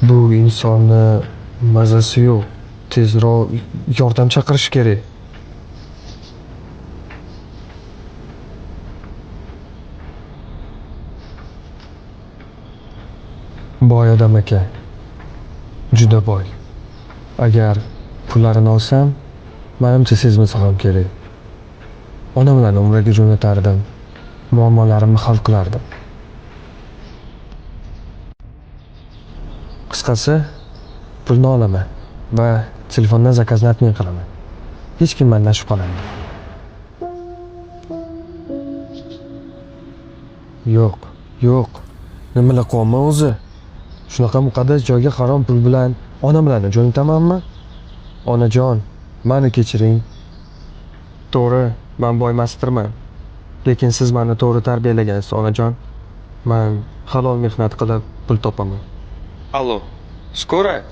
Bu insonni mazasi yo'q. Tezroq yordam chaqirish kerak. Boy odam ekan. Juda boy. Agar pullarini olsam, manimcha sezmasa ham kerak. Onam bilan umraga jo'natardim. Muammolarimni hal qilardim. Qisqasi, pulni olaman va telefondan zakazni atmay qilaman. Hech kim mendan shubhalanmaydi. Yo'q, yo'q. Nimalar qilyapman o'zi? Shunaqa muqaddas joyga harom pul bilan onam bilan jo'natamanmi? Onajon, meni kechiring. To'g'ri, men boy emasdirman. Lekin siz meni to'g'ri tarbiyalagansiz, onajon. Men halol mehnat qilib pul topaman. Allo, скорая?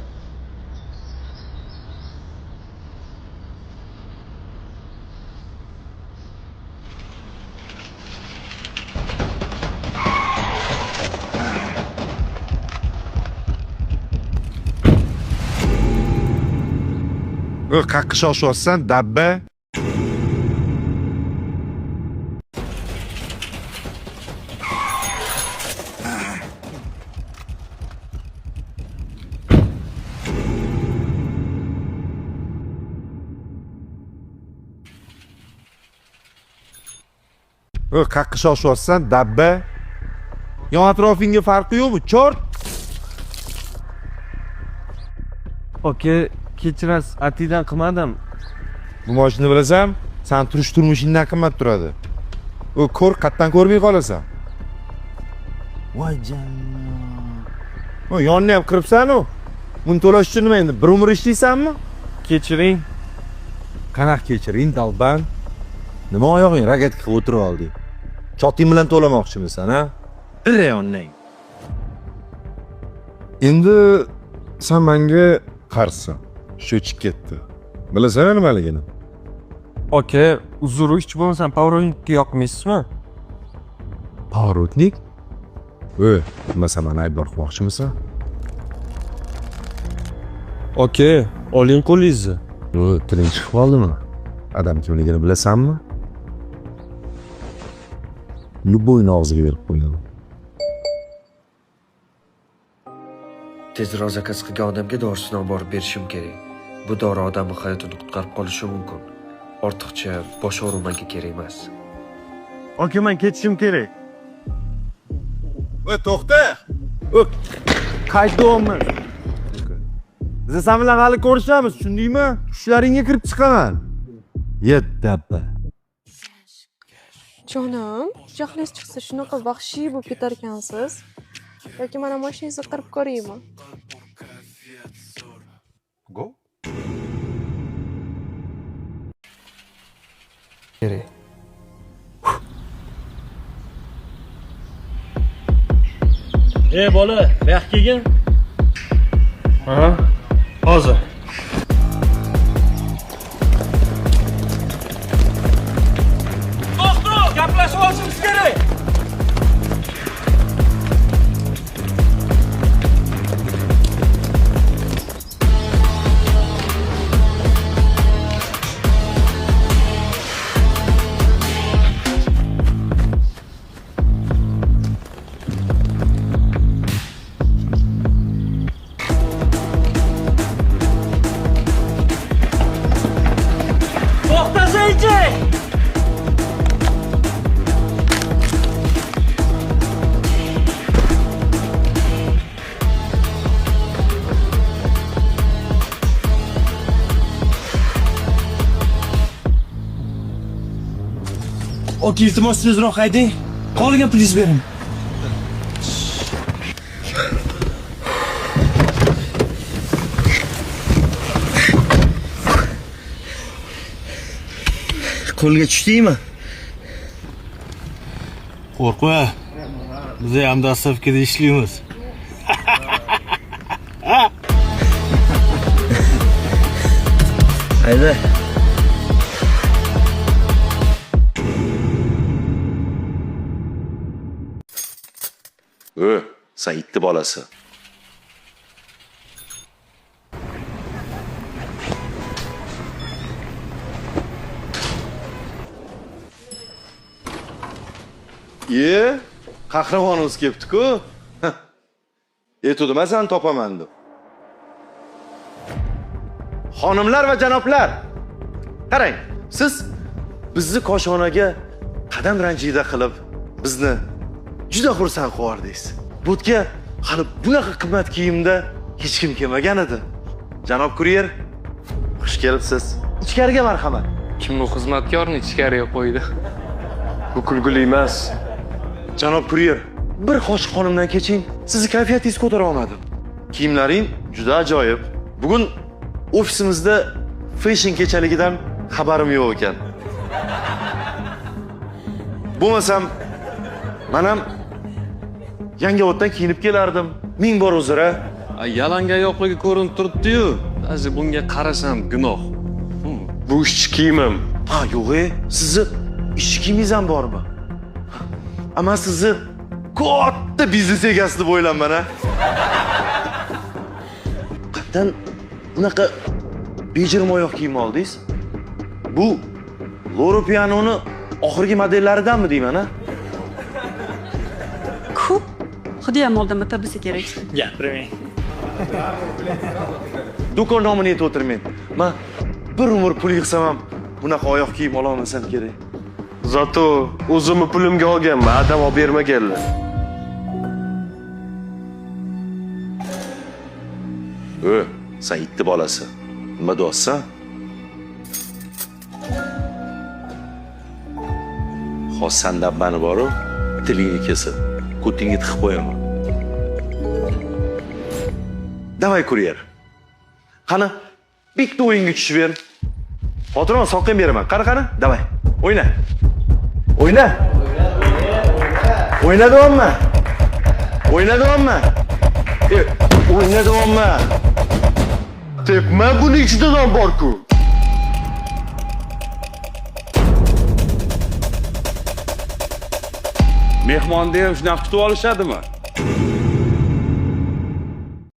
Qayoqqa shoshyapsan, dabba? Qayoqqa shoshyapsan, dabba? Yon atrofingga farqi yo'qmi? Chort! Aka, kechirasiz, atidan qilmadim. Bu mashina bilasan, san turish turmushingdan qimmat turadi. U ko'r qatdan ko'rmay qolasan. Voy jannat. O yonni ham qiribsan-u. Buni to'lash uchun nima endi bir umr ishlaysanmi? Kechiring. Qanaqa kechiring, dalban? Nima oyog'ing rogatka qilib o'tirib olding? Choting bilan to'lamoqchimisan, ha? Bir yonning. Endi sen menga qarzsan. Shu ketdi. Bilasan nimaligini? Aka, uzr, hech bo'lmasam pavrotnikka yoqmaysizmi? Pavrotnik? Ey, nima sen meni aybdor qilmoqchimisan? Aka, oling qo'lingizni. Yo'q, tiling chiqib qoldimi? Adam kimligini bilasanmi? Любойni og'ziga berib qo'yadi. Tezroq zakaz qilgan odamga dorisini olib borib berishim kerak. Bu dori odamning hayotini qutqarib qolishi mumkin. Ortiqcha bosh og'riq menga kerak emas. Aka, men ketishim kerak. Ey, to'xta! Qaytyapman. Biz sen bilan hali ko'rishamiz, tushundingmi? Tushlaringga kirib chiqaman. Yet dabba. Jonim, jahlingiz chiqsa shunaqa vahshiy bo'lib ketar ekansiz. Yoki mana mashinangizni qirib ko'raymi? Go. Kerak. Ey bola, bu yoqqa kelgin. Ha? Hozir. To'xta, gaplashib olishimiz kerak. To'xtasangchi! Aka, iltimos tezroq haydang. Qolgan pulingizni bering. Qo'lga tushdingmi? Qo'rqma. Biz ham доставка da ishlaymiz. Hayda. Sen itni bolasi. Ye, qahramonimiz kelibdi-ku. Aytuvdim, man seni topaman deb. Xonimlar va janoblar, qarang, siz bizni koshonaga qadam ranjida qilib, bizni juda xursand qilib. Butga hali bunaqa qimmat kiyimda hech kim kelmagan edi. Janob kuryer, xush kelibsiz. Ichkariga marhamat. Kim bu xizmatkorni ichkariga qo'ydi? Bu kulgili emas. Janob kuryer, bir qoshiq xonimdan keching. Sizni kayfiyatingizni ko'tara olmadim. Kiyimlaring juda ajoyib. Bugun ofisimizda fashion kechaligidan xabarim yo'q ekan. Bo'lmasam, men ham Yangioboddan kiyinib kelardim. Ming bor uzr. Yalanga yo'qligi ko'rinib turibdi-yu. Azi bunga qarasam gunoh. Bu ishchi kiyimim. Ha, yo'q, sizni ishchi kiyimingiz ham bormi? Ama sizni katta biznes egasi deb o'ylayman, ha. Qayerdan bunaqa bejirim oyoq kiyim oldingiz? Bu Loro Piano'ni oxirgi modellaridanmi deyman, ha? Ko'p Xudo ham oldinma topsa kerak. Gapirmang. Do'kon nomini aytib o'tirmang. Men bir umr pul yig'sam ham bunaqa oyoq kiyim ola olmasam kerak. Zato o'zimni pulimga olganman, adam olib bermaganlar. Sen itni bolasi. Nima deyapsan? Hozir sandan mani boru, tilingni kesib, ko'tingga tiqib qo'yaman. Davay kuryer. Qani, bitta o'yinga tushib ber. Xotirjon, soqqan beraman. Qani, qani, davay. O'yna. O'yna. O'yna deyapman. O'yna deyapman. O'yna deyapman. Tepma, buni ichida ham bor-ku. Mehmonni ham shunaqa kutib olishadimi?